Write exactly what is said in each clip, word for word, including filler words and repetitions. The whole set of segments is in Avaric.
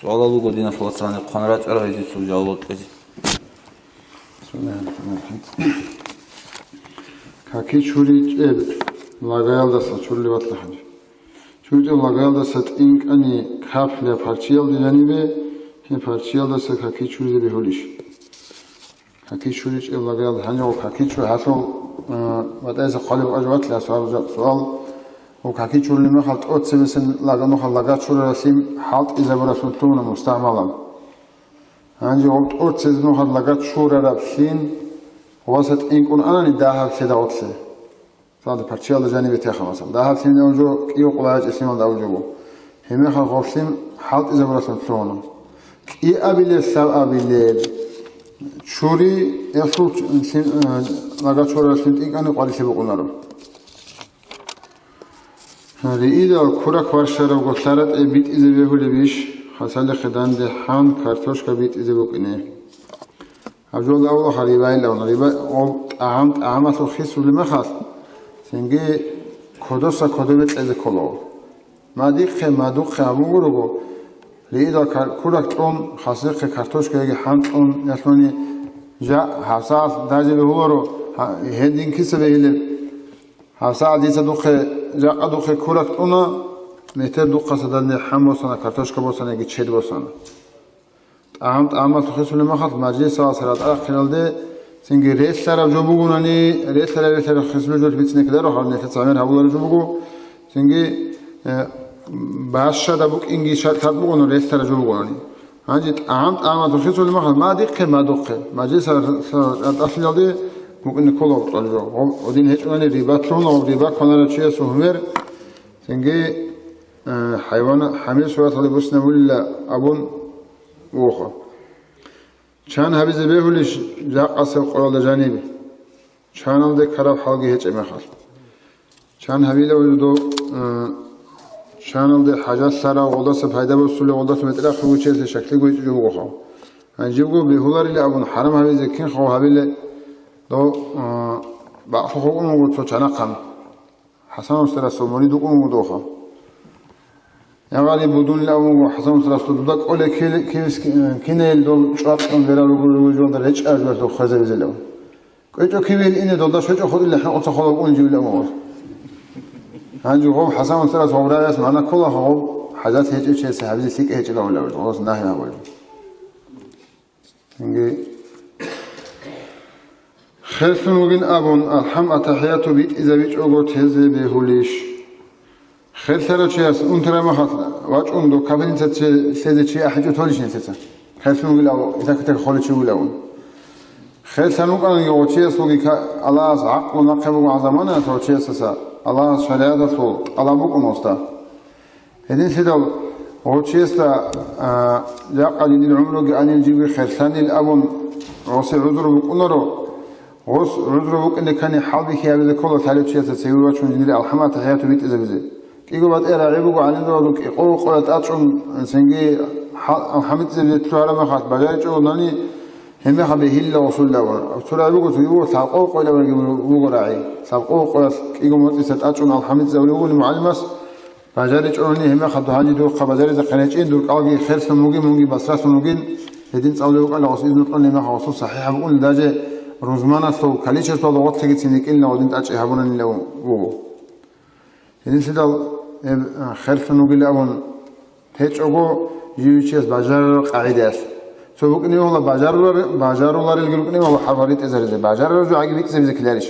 Суалал руго, диналъул вацал, хъван рачӀарал гьезие цо жаваб кьезе. Каки чуричӀеб лагаялдаса чурли ватла гьанже. ЧуричӀеб лагаялдаса тӀинкӀани каплъи парчиялде жанибе, гьеб парчиялдаса каки чуризе бегьулищ? Каки чуричӀеб лагаялда гьанже гъо каки чу-, гьалъул, э, ватӀайса хъвалеб ажватлъи суал, суал, гъо каки чурли мехал тӀоцебесеб лага нухал лага чураралъин хӀалтӀизабуралъун лъугьуна мустагӀмалан. Гьанже гъоб тӀоцез нухал лага чурараблъин васа тӀинкӀун анани дагьаб лъеда гъотлъе. Цалда парчиялда жанибе теха, масал, дагьаб лъимал жо кӀиго къулайчӀи лъималда авжого. Гьебмехалъ гъорлъин хӀалтӀизабуралъун лъугьуна. КӀиабилеб лъабабилеб чури гьелъул лъим-, э, лага чураралъин тӀинкӀани къварилъи букӀунаро. Риидал курак варшарабго лъаратӀе битӀизе бегьулеб иш, хасалихъе данде хӀан картошка битӀизе букӀине. Гьаб жолда авлахъа рибайилавна, риба-, гъоб тӀагӀам-, тӀагӀамалъул хисулеб мехалъ, цинги кодоса кодобе кьезе ккола. Мадихъе, мадухъе гьабун гурого, риидал кар-, курак кьун, хасихъе картошка яги хӀан кьун, ялъуни жа-, гьабсагӀат даже бегьуларо, гьа-, гьедин киса бегьилеб? ГьабсагӀат дица духъе, жакъа духъе курак кьуна, метер духъаса данде хӀан босана, картошка босана яги чед босана. ТӀагӀам-, тӀагӀамалъул хисулеб мехалъ мажлисалъ ратӀа ахъиналде, цинги релълъараб жо бугунани, релълъараб, релълъараб хисулеб жо бицинеккидаро, гьаб нилъеца гӀемер гьабулареб жо буго, цинги, э, бащада букӀинги шарт бугони, релълъараб жо бугунани. Гьанже тӀагӀам-, тӀагӀамалъул хисулеб мехалъ мадихъе, мадухъе, мажлисалъ ратӀа ахъиналде букӀине ккола гьоркьоб жо. Гьоб-, гьедин гьечӀунани риба лъугьуна, риба кванарав чиясул гьумер, цинги, э, хӀайван-, гьамир сураталде буснабулила абун вуха. Чан гьабизе бегьулищ жакъасеб къоялда жаниб? Чаналде ккараб хӀалги гьечӀеб мехалъ. Чан гьабила ва жо дов, э, чаналде хӀажалъарав, гъолдаса пайда босулев, гъолдаса метӀрахъе вичезе шаклъи гойчӀо жо бугоха. Гьанжебго бегьуларила абун хӀарам гьабизе кинха гьабиле дов, э, бакълъухъ вукӀун вуго цо чанахъан. ХӀасан устарасул мурид вукӀун вуго довха. Я гъариб будунилан вуго ХӀасан устарасул, дуда кӀоле кил-, кивс-, кинел дол чӀвакьун берал руго, руго жолда речӀа жугьалъул хвезабизелав. КӀвечӀо кивил ине долда щвечӀо хурилла хӀинкъуца холав ун живилан вуго. Гьанже гъов ХӀасан устарас гъов рагӀиялъ магӀна ккола, гъов хӀажат гьечӀев чиясе гьабизе лъикӀ гьечӀилавулав, гъос нагьи гьабулев. Цинги херлъун вугин абун, алхӀам, атахӀияту битӀизабичӀого тезе бегьулищ? Херлъарав чияс унтараб мехалъ вачӀун дов капельница лъезе чи ахӀичӀо толищ нилъеца? Херлъун вугилав, итак-итак холев чи вугилавун. Херлъан вукӀананиги гъов чиясулги ка-, Аллагьас гӀакълу нахъе буго гьал заманаялъ гъов чиясаса, Аллагьас шаригӀаталъул тӀалаб букӀун гъосда. Гьединлъидал гъов чиясда, а, жакъа дидил гӀумруги анил живги херлъанил абун гъосе гӀузру букӀунаро, гъос гӀузру букӀине ккани хӀалбихьи гьабизе ккола лъалев чиясда цеве вачун жиндир алхӀам, атахӀияту битӀизабизе. КӀиго батӀияб рагӀи буго гӀалимзабазул кӀикъого къоялъ тӀачӀун, цинги хӀал-, алхӀам битӀизабизе лъугьараб мехалъ бажаричӀогони, гьебмехалъ бегьилла гъосулда абуна. Цо рагӀи буго, цоги буго лъабкъого къоялъ буго рагӀи. Лъабкъого къоялъ кӀиго моцӀиса тӀачӀун алхӀам битӀизабулев вугони мугӀалимас, бажаричӀони гьебмехалъ дов гьанже дурхъа бажаризехъин гьечӀин, дур кӀалги херлъун вугин, мунги басралъун вугин, гьедин цӀалулев вукӀана гъос изну кьун гьебмехалъ гъосул сахӀихӀаб букӀуни, даже рузманалъул количествоялда гъорлъегицин рикӀкӀинилан гъодин тӀачӀи гьабунанилан вуго. Гьединлъидал, э, херлъун вугилан абун гьечӀого, жив чияс бажарараб къагӀидаялъ. Цо букӀине вугьула бажарулар-, бажаруларелги рукӀине вугьула хӀарбал ритӀизаризе, бажарараб жо гӀаги битӀизабизе ккеларищ?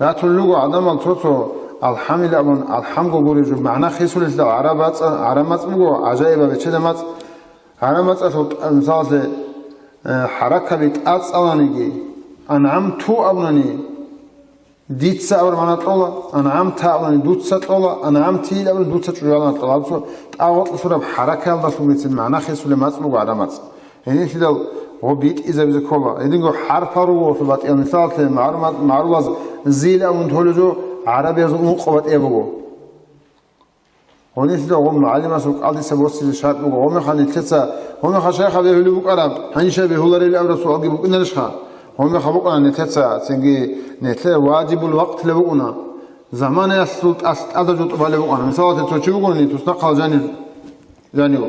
Ратун руго гӀадамал цо-цо алхӀамил абун, алхӀамго гуреб жо магӀна хисулелъул гӀараб мацӀ-, гӀараб мацӀ буго, гӀажаибаб бечедаб мацӀ. ГӀараб мацӀалъул, мисалалъе, э, хӀаракаби тӀацӀаланиги, анъамту абунани, дица абураб магӀна кьола, анъамта абунани, дуца кьола, анъамти абунани, дуца чӀужугӀалан кьола. Гьаб цо тӀагъукьлъураб хӀаракаялдалъунгицин магӀна хисулеб мацӀ буго гӀараб мацӀ. Гьенилъидал гъо битӀизабизе ккола. Гьединго хӀарпал руго батӀиял, мисалалъе, магӀрумат-, магӀрулаз зил абун толеб жо гӀарабиязул ункъо батӀияб буго. Гьенилъидал гъо мугӀалимасул кӀалдиса босизе шарт буго. Гьумеха нилъеца, гьумеха шайха бегьулеб букӀараб, гьанже бегьуларел абураб суалги букӀинарищха? Гьумеха букӀана нилъеца, цинги нилъер важибул вакътилаб букӀуна. Заманаялъул тӀас-, тӀадаб жо тӀубалеб букӀана. Мисалалъе, цо чи вугони, туснахъал жанив, жанив.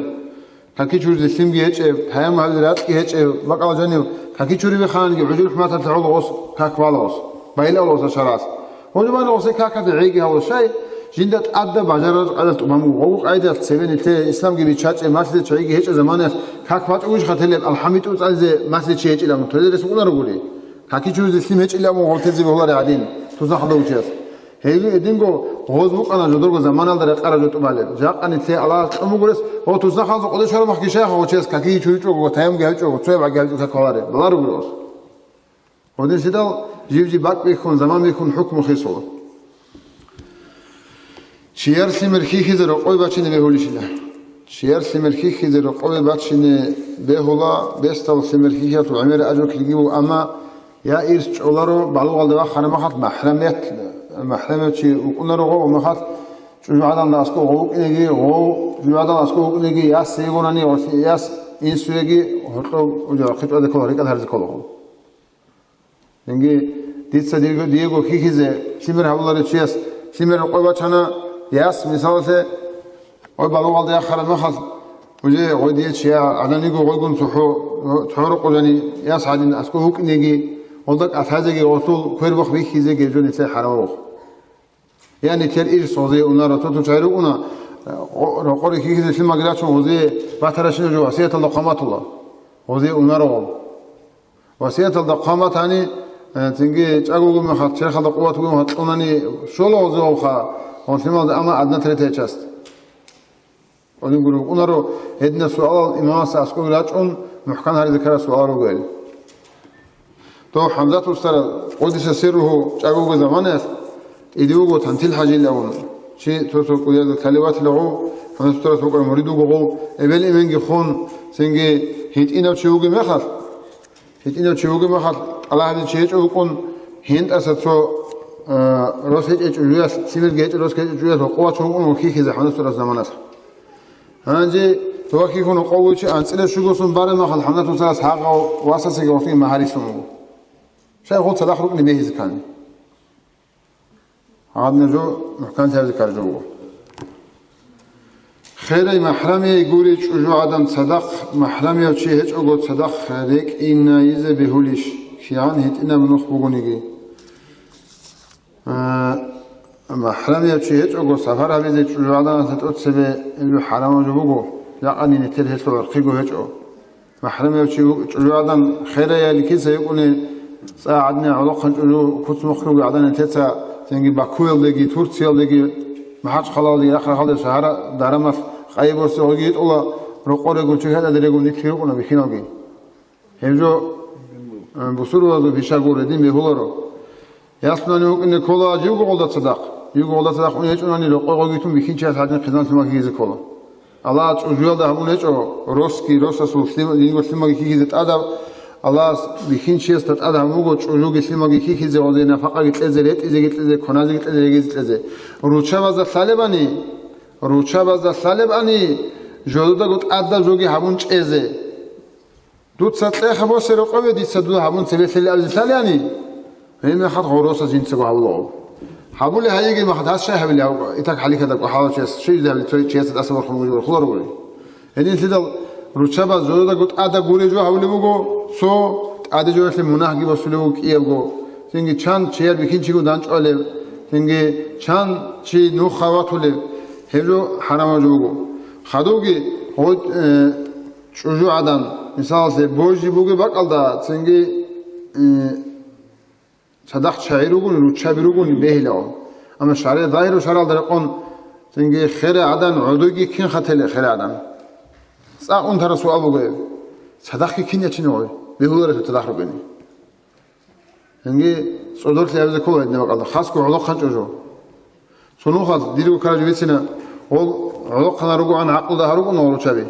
Каки чуризе лъимги гьечӀеб, таяммум гьабизе ракьги гьечӀеб, бакӀал жанив, каки чурибе хананги гӀужул хӀуматалъе гӀоло ос как балаос, байилаос шаргӀалъ. Гьужуман осе какалъе гӀейги гьавула шай, жинда тӀадаб бажарараз къайдалъ тӀубан буго. Гъогу къайдалъ цебе нилъее исламги биччачӀеб, малъизе чагӀиги гьечӀеб заманаялъ как бачӀугищха телеб, алхӀам битӀун цӀализе малъизе чи гьечӀилан, тойлерес букӀунаро гури. Каки чуризе лъим гьечӀилан гъолтезе бегьулари гьадин, туснахъалда вучияс. Гьеб гьединго гъоз букӀана жодорго заманалда рекъараб жо тӀубалеб. Жакъа нилъее Аллагьас кьун бугурес, гъо туснахъалзул къодошараб махги шайха гъочияс какиги чуричӀого, таямги гьавичӀого, цояб гӀаги гьавичӀого какваларе, балару гури гъос. Гъодинлъидал жив-жив бакӀ бихьун, заман бихьун хӀукму хисула. Чияр лъимер хьихьизе рокъове бачине бегьулищила? Чияр лъимер хьихьизе рокъове бачине бегьула, бесдал лъимер хьихьиялъул гӀемер ажру кириги буго, амма я ирс чӀоларо балугъалде вахараб махалъ, махӀрамият, махӀрамияв чи вукӀунаро гъов, ва махалъ чӀужугӀадан аскӀов гъов вукӀинеги, гъов чӀужугӀадан аскӀов вукӀинеги, яс йигонани, яс инсуеги гьоркьоб хъичӀваде ккола, рикӀкӀад гьаризе ккола гъов. Цинги дица диего, диего хьихьизе лъимер гьавуларев чияс лъимер рокъой бачана, яс, мисалалъе, гъой балугъалда яхараб мехалъ, уже гъой дие чия гӀаданиго гъойгун цохӀо, цохӀо рокъо жани яс гьадин аскӀов вукӀинеги, гъолда кӀалъазеги гъолъул квербахъ бихьизе гьеб жо нилъее хӀарамабухъ. Яни тер ирс гъозие унаро, цо-цо чай рукӀуна, рокъоре хьихьизе лъимаги рачун гъозие батаращина жо васияталда хъван батула. Гъозие унаро гъол. Васияталда хъван батани, э, цинги чӀаго вугеб мехалъ, черхалда къуват бугеб мехалъ кьунани щола гъозие гъовха, гъол лъималда, амма одна третья часть. Гьедин гури букӀунаро, гьединаб суалал имамас аскӀове рачӀун мухӀкан гьаризе ккараб суалал ругел. Дов ХӀамзат устарас, къудиса сирругьу, чӀаго вугеб заманаялъ тӀиде вуго Тантил ХӀажил абун. Чи цо-цо кӀудиязда лъалев ватила гъов, ХӀамзат устарас вукӀарав мурид вуго гъов, эбел-эменги хун, цинги гьитӀинав чи вугеб мехалъ, гьитӀинав чи вугеб мехалъ, тӀалаб гьабизе чи гьечӀо вукӀун, гьентӀаса цо, а, рос гьечӀей чӀужуялъ, лъимерги гьечӀей рос гьечӀей чӀужуялъ гьоркьов вачун вукӀун, гьоркьихьизе ХӀамзат устарас заманалъ. Гьанже дова хьихьун къо вичи анцӀила щуго сон бараб мехалъ, ХӀамзат устарас гьагъав васасеги гъосиги магьарисан вуго. Шай гъол цадахъ рукӀине бегьизе ккани. Гьадинаб жо мухӀканлъи гьабизе ккараб жо буго. Херай махӀрамияй гури чӀужугӀадан цадахъ, махӀрамияв чи гьечӀого цадахъ рекӀинайизе бегьулищ, кигӀан гьитӀинаб нух бугониги? А, махӀрамияв чи гьечӀого сапар гьабизе чӀужугӀаданалъе тӀоцебе гьеб жо хӀарамаб жо буго, жакъани нилъер гьелъул гӀурхъиго гьечӀо. МахӀрамияв чи вукӀ-, чӀужугӀадан хераяли киса йикӀуни, цӀа гӀадин гӀолохъан чӀужу куц мухъги бугеб гӀадан нилъеца цинги Бакуялдеги, Турциялдеги, МахӀачхъалаялдеги, рахъ-рахъалде шагьар дарамалъ къайи борси гъоги йитӀула, рокъорегун чи хӀетӀаде регун нилъги рукӀуна бихьиналги. Гьеб жо, э, бусурбабазул пиша гури, дин бегьуларо. Ясунани вукӀине ккола живго гъолда цадахъ. Живго гъолда цадахъ ун гьечӀунани, рокъой гъогитун бихьинчияс гьадин хъизан лъимаги хьихьизе ккола. Аллагьас чӀужуялда гьабун гьечӀо, росги, росасул лъим-, лъимаги хьихьизе тӀадаб, Аллагьас бихьинчиясда тӀад гьабун буго чӀужуги лъимаги хьихьизе, гъозе нафакъаги кьезе, ретӀизеги кьезе, кваназе кьезе, регезе кьезе. Руччабазда лъалебани, руччабазда лъалебани, жододаго тӀадаб жоги гьабун чӀезе. Дуца кьеха босе рокъове, дица дуда гьабун цебе лъелин абизе лъалеани? Гьеб мехалъ гъороса жинцаго гьабулаго. Гьабулеб гьайиги махалъ, гьас щай гьабилеб гьаб-, итак хӀалихьадакӀо хӀалав чияс, щай гьабилеб цо чиясда тӀаса борхун бугеб хуларо гури. Гьединлъидал руччабаз жододаго тӀада гурей жо гьабулеб буго, цо тӀаде жо гьелъе мунагьги босулеб буго кӀиябго, цинги чан чияр бихьинчиго данчӀвалеб, цинги чан чи нух хаватулеб, гьеб жо хӀарамаб жо буго. Хадубги гъо-, э, ЧӀужугӀадан, мисалалъе, божи бугеб бакӀалда цинги, э, цадахъ чагӀи ругони, руччаби ругони бегьиларо. Амма шаргӀи, загьиру шаргӀалда рекъон, цинги херагӀадан гӀодойги кин хатиле херагӀадан? ЦӀакъ унтараб суал буго гьеб. Цадахъги кин ячине гъой? Бегьуларелъул цадахъ ругони. Гьанги цӀодорлъи гьабизе ккола гьединаб бакӀалда, хасго гӀолохъан чӀужу. Цо нухалъ дирго каражи бицина, гъол гӀолохъанал ругогӀан гӀакълуда гьарукӀун гъол руччаби.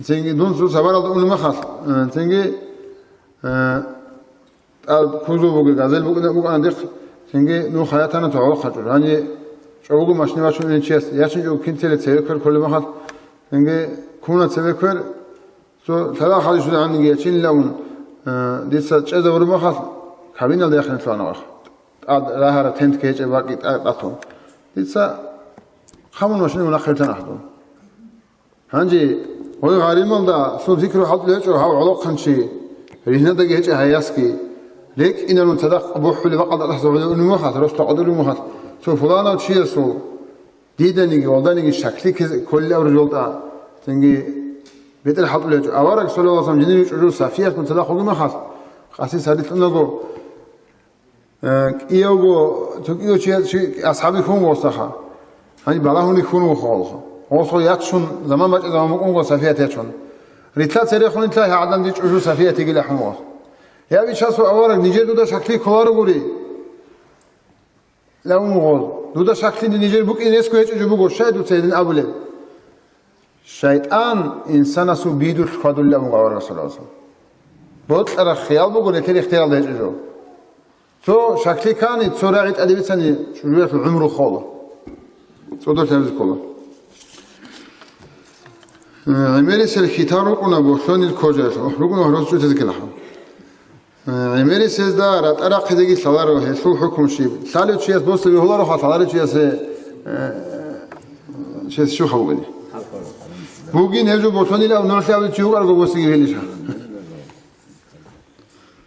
Цинги дун цо сабаралда уна мехалъ, э, цинги, э, тӀад кузов бугеб газель букӀана, букӀана дихъ, цинги нух гьаятана цо гӀолохъан чӀужу. Гьанже чӀобого машина бачун ине чияс, ячинчӀого кин теле цеве квер кколеб мехалъ, цинги ккуна цеве квер, Цо лъала хадисулгӀанниги ячинилавун, э, дица чӀезавураб мехалъ, кабиналда яхъинлъугьана вахъ. ТӀад рагьараб тент ккечӀеб бакӀи тӀа-, тӀатун. Дица хъамун машина мунахъе лъана гьадун. Гьанже гъой гъарималда лъун зикру хӀалтӀулев гьечӀо гьав гӀолохъанчи, ригьнадаги гьечӀо гьаясги, рекӀинарун цадахъ бухӀулеб бакӀалда тӀаса гӀоло унумухалъ, росда къадур унумухалъ, цо пуланав чиясул диданиги, валданиги щаклъи кколел абураб жолда, цинги бетӀер хӀалтӀулев гьечӀо. Авараг, саллаллагьу гӀалайгьи ва саллам, жиндир чӀужу Сафиятун цадахъ вугебмахалъ, къаси сари лъунаго, Э, кӀиявго, цо кӀияв чи, чи асхӀаби хьун гъосаха. Гьаниб балагьуни хьун вухъа гъолха. Гъосха ячун, заман бачӀа заман букӀун гъо Сафият ячун. Рилълъа церехун лъай гьагӀадан дир чӀужу Сафият йигила хьун гъос. Я бичасул авараг, нижер дуда щаклъи кколарогури. Лавун гъоз. Дуда щаклъи нижер букӀин ресго гьечӀо жо буго, щай дуца гьедин абулеб? ШайтӀан инсанасул бидулъ хьвадулев вуго аварагасул. Бокьараб хиял буго, нилъер ихтияралда гьечӀо жо. Цо щаклъи ккани, цо рагӀи тӀаде бицани, чӀужуялъул гӀумру хола. ЦӀодор лъабизе ккола. Э, гӀемерисел хьитал рукӀуна бохьонил кожаялъ. О, рукӀуна гьорос чӀутазе ккелахӀо. Э, гӀемерисезда ратӀа рахъизеги лъаларо, гьелъул хӀукму щиб? Лъалев чияс босизе бегьулароха, лъаларев чиясе, э, чияс щуха бугони? Бугин гьев жо бохьонилав нугӀлъи абулев чи вукӀарго босиги гьелищ.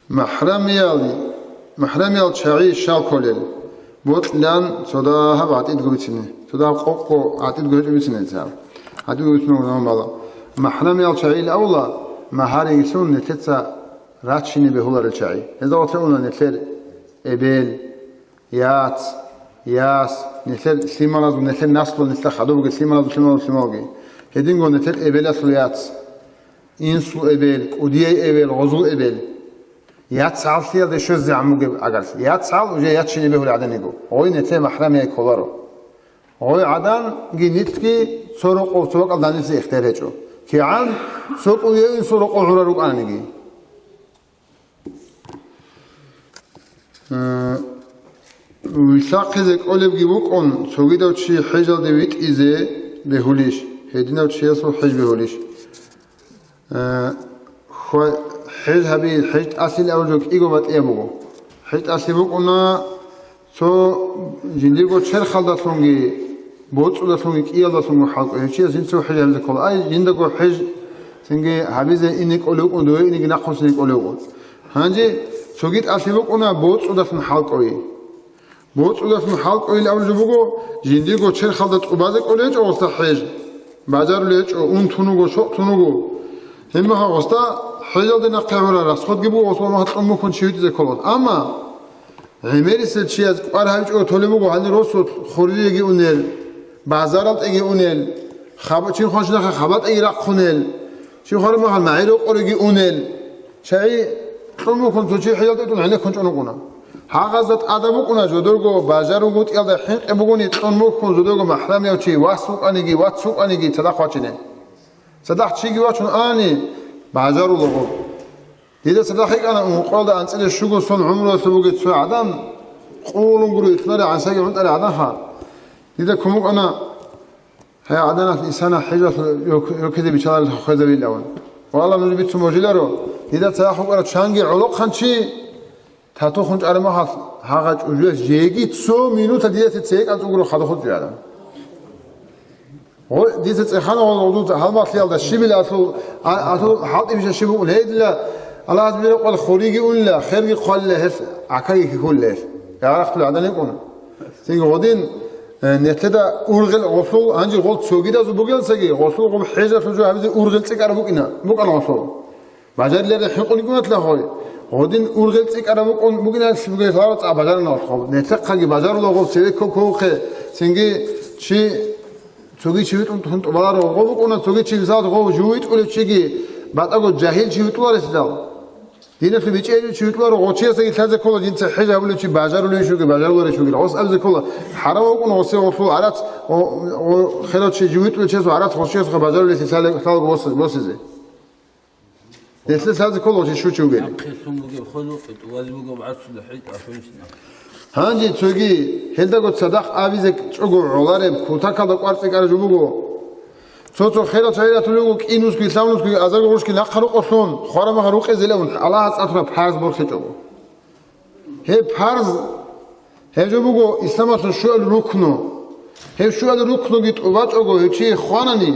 МахӀрамиял, МахӀрамиял чагӀи щал кколел? Бокьилан цо дагьаб гӀатӀидго бицине, цо дагьаб къокъго гӀатӀидго гьечӀо бицине цал. ГӀатӀидго бицунеб заман бала. МахӀрамиял чагӀил авла, магьари гьелъун нилъеца рачине бегьуларел чагӀи. Гьезда гъорлъе уна нилъер эбел, яц, яс, нилъер лъималазул, нилъер наслу, нилъер хадубги, лъималазул, лъималазул, лъималги. Гьединго нилъер эбелалъул яц, инсул эбел, кӀудияй эбел, гъозул эбел. Яц гьаллъиялде щвезегӀан бугеб агар. Яц гьал уже ячине бегьулел гӀадан йиго. Гъой нилъер махӀрамияй кколаро. Гъой гӀаданги нилъги цо рокъов цо бакӀалда данилъи ихтияр гьечӀо. КигӀан цо кӀудияй инсул рокъов гӀурал рукӀаниги. Э, вилълъахъизе кӀолебги букӀун, цогидав чи хӀежалде витӀизе бегьулищ, гьединав чиясул хӀеж бегьулищ? Э, хва-, хӀеж гьаби, хӀеж тӀалъил абураб жо кӀиго батӀияб буго. ХӀеж тӀалъи букӀуна цо жиндирго черхалдалъунги, боцӀудалъунги, кӀиялдалъунги хӀалкӀо. Гьев чияс жинцаго хӀеж гьабизе ккола. Ай, жиндаго хӀеж цинги гьабизе ине кӀолев вукӀун, дове инеги нахъвуссине кӀолев вукӀун. Гьанже цоги тӀалъи букӀуна боцӀудалъун хӀалкӀое. БоцӀудалъун хӀалкӀойил абулеб жо буго, жиндирго черхалда тӀубазе кӀолей гьечӀо гъосда хӀеж. Бажарулей гьечӀо, ун тун вуго, щокь тун вуго. Гьебмехалъ гъосда хӀежалде нахъе гьурал расходги буго, гъосда махъ кьун букӀун чи витӀизе ккола. Амма гӀемерисел чияз кӀвар гьабичӀого толеб буго гьанир росулъ хурриеги унел, базаралдеги унел, хаба-, чи хванчинахъе хабатӀеги рахъунел, чи хвараб махал магӀи рокъореги унел. ЧагӀи кьун букӀун цо чи хӀежалде тӀун гӀенеккун чӀун вукӀуна. Гьагъазда тӀада букӀуна жодорго бажарулгутӀиялда хӀинкъи бугони кьун букӀун жодорго махӀрамияв чи, вас вукӀаниги, вац вукӀаниги цадахъ вачине. Цадахъ чиги вачун ани, бажарулаго. Дида цадахъ йикӀана, ункъоялда анцӀила щуго сон гӀумруялъул бугей цо гӀадан, къулун гуро ихлари гӀансаги гӀунтӀарай гӀадан ха. Дида кумукӀана, гьай гӀаданалъ исана хӀежалъ рок-, рокизе бичаларилъа хвезавилавун. Валла, нуж бицун божиларо, дида цадахъ вукӀарав чанги гӀолохъанчи, татухъун чӀараб махалъ гьагъа чӀужуялъ жеги цо минута дидасе цейкӀал цӀугуро хадухъ чӀараб. Гъо-, дица цӀехана гъо-, гъо-, гъо-, гьалмагълъиялда щибила асул, а-, асул хӀалтӀи биша щиб букӀун. Гьедила Аллагьас бираб къвал хуриги унила, херги хъвалила гьелъ, гӀакаги хьихьулила гьелъ. Ярахъула гӀадан йикӀун. Цинги гъодин, э, нилъеда ургъел гъолъул, гьанже гъол цогидазул бугелцаги, гъолъул гъоб хӀежалъул жо гьабизе ургъел цӀикӀкӀараб букӀина, букӀана гъолъул. Бажарилари хӀинкъун йикӀунатлъа гъой. Гъодин ургъел цӀикӀкӀараб букӀун бугиналъ бугелъ лавра цӀа бажарана гъолъ. Нилъехъаги бажарулав гъоб цеве кколхъе, цинги чи, цоги чи витӀун тун тӀубаларо гъо букӀуна, цоги чи мисалат гъо жув витӀулев чиги, батӀаго жагьил чи витӀуларесидал. Диналъе бичӀчӀей чи витӀуларо гъочиясаги лъазе ккола, жинца хӀеж гьабулев чи бажарулевищуги, бажаруларищуги. Гъос абизе ккола, хӀарам вукӀун гъосе гъолъул гӀарац, о, о, херав чи жув витӀулев чиясул гӀарац гъочиясухъе бажарулеблъи лъалеб-, лъалго бос-, босизе. Нилъер лъазе ккола гъочи щучи вугел. Нахъе лъун бугеб хвезухъе, тӀубазе бугеб гӀарцуда хӀетӀ ахӀунищ нахъе. Гьанже цоги, гьелдаго цадахъ абизе чӀого гӀолареб, кутакалда кӀвар цӀикӀкӀараб жо буго. Цо-цо херал чагӀи ратулел руго, кӀинусги, лъавнусги, азарго гъушги нахъа рукъолъун, хварамаха рукъезелевун, Аллагьас тӀатура парз борхичӀого. Гьеб парз, гьеб жо буго исламалъул щуабилеб рукну. Гьеб щуабилеб рукнуги тӀубачӀого гьев чи хванани,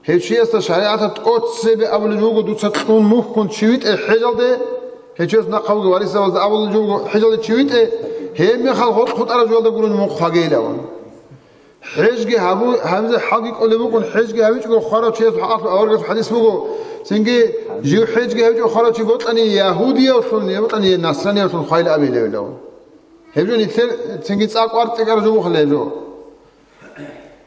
Гьев чиясда шаригӀаталъ тӀоцебе абулеб буго, дуца кьун мухьун чи витӀе хӀежалде, гьев чияс нахъа вугев варисабазда абулеб буго, хӀежалде чи витӀе, гьебмехалъ гъоркь хутӀараб жоялда гурони мун хъвагейилан. ХӀежги гьабу-, гьабизе хӀалги кӀолеб букӀун, хӀежги гьавичӀого хварав чияс хӀакъалъулъ аварагас хӀадис буго, цинги жив хӀежги гьавичӀого хварав чи бокьани ягьудиявлъун, я бокьани насраниявлъун хвайила абейилавилав. Гьеб жо нилъер цинги цӀакъ варцӀикӀараб жо бухъала гьеб жо.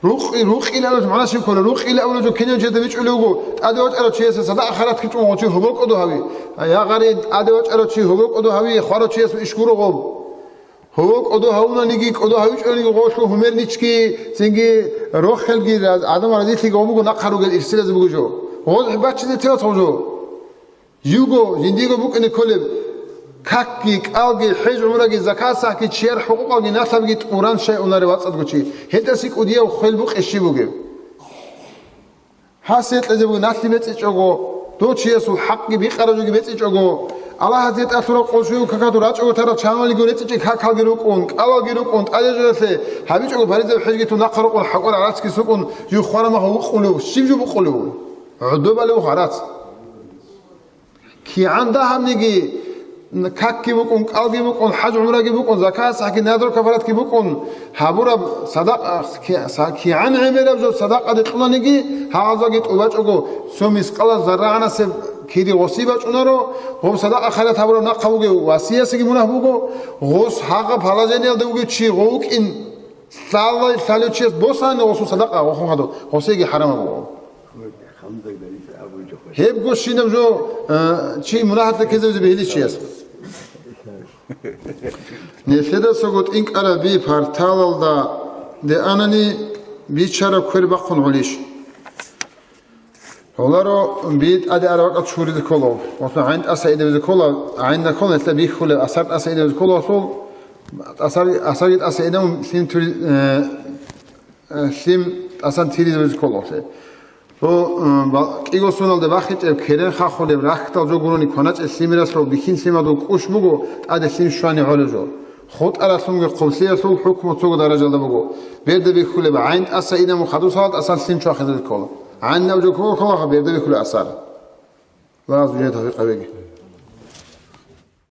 Рукъи-, рукъила абулеб жо, мугӀнасиб ккола, рукъила абулеб жо кинав жеда бичӀулев вуго, тӀаде вачӀарав чиясе садакъа-хайрат кьечӀого чи гьобол кӀодо гьави. Я гъари, тӀаде вачӀарав чи гьобол кӀодо гьави, хварав чияс иш гуро гъоб. Гьобол кӀодо гьавунаниги, кӀодо гьавичӀониги гъолъул гьумерничги, цинги рохелги, раз-, гӀадамал разилъиги гъомуго нахъа ругел ирсилазе буго жо. Гъоз баччизе тевас гъо жо. Живго, жиндиего букӀине кколеб, какги, кӀалги, хӀеж-гӀумраги, закат-сахги, чияр хӀукъукъалги налъабги тӀуран щай унарев вацӀцӀадго чи, гьелдаса кӀудияв хвел букӀи щиб бугеб? Гьас гьекъезе буго налъи бецӀичӀого, дов чиясул хӀакъги бикъараб жоги бецӀичӀого, Аллагьас гьетӀалъураб къошуюв какадур рачӀого тарал чамалиго рецӀичӀей какалги рукӀун, кӀалалги рукӀун, тӀадежалъе гьабичӀого паризаб хӀежги тун нахъа рукъун, хӀакъур гӀарацги сукӀун, жив хвараб махал вукъулев, щиб жо букъулев? ГӀодобалев гьарац. КигӀан дагьабниги, какги букӀун, кӀалги букӀун, хӀаж-гӀумраги букӀун, закат-сахги, надр-кафаратги букӀун, гьабураб садакъа, ки-, са-, кигӀан гӀемераб жо садакъаде кьунаниги, гьагъазаги тӀубачӀого, цо мискъала заррагӀанасеб кири гъоси бачӀунаро, гъоб садакъа-хайрат гьабураб нахъа вугев васиясеги мунагь буго, гъос гьагъаб положениялда вугев чи гъов вукӀин лъала-, лъалев чияс босани гъосул садакъа гъохун хадур, гъосиеги хӀарамаб буго. Гьебго щинаб жо, э, чи мунагьалда ккезавизе бегьилищ чияс. Нилъеда цого тӀинкӀараб би порталалда де анани, бичараб квер бахъун гӀолищ? Гьоларо би тӀаде арабакӀа чуризе ккола. Масала, гӀайн тӀаса идабизе ккола, гӀайнда ккола, нилъеда бихьулеб асар тӀаса идабизе ккола, асул, асар, асарги тӀаса идабун лъим тури-, э, э, лъим тӀасан тиризабизе ккола. Цо, э, ба-, кӀиго соналда бахинчӀеб, керен хахулеб, рахьдал жо гурони кваначӀеб лъимералъул бихьин лъимадул кӀущ буго, тӀаде лъим щвани гӀолеб жо. ХутӀаралъунги хъублъиялъул хӀукму цого даражалда буго. Берда бихьулеб гӀайн тӀаса идамун хадусала тӀасан лъим чвахизе ккола. ГӀайнаб жо ккола, берда бихьулеб асар. Аллагьас жинда тавфикъ гьабеги.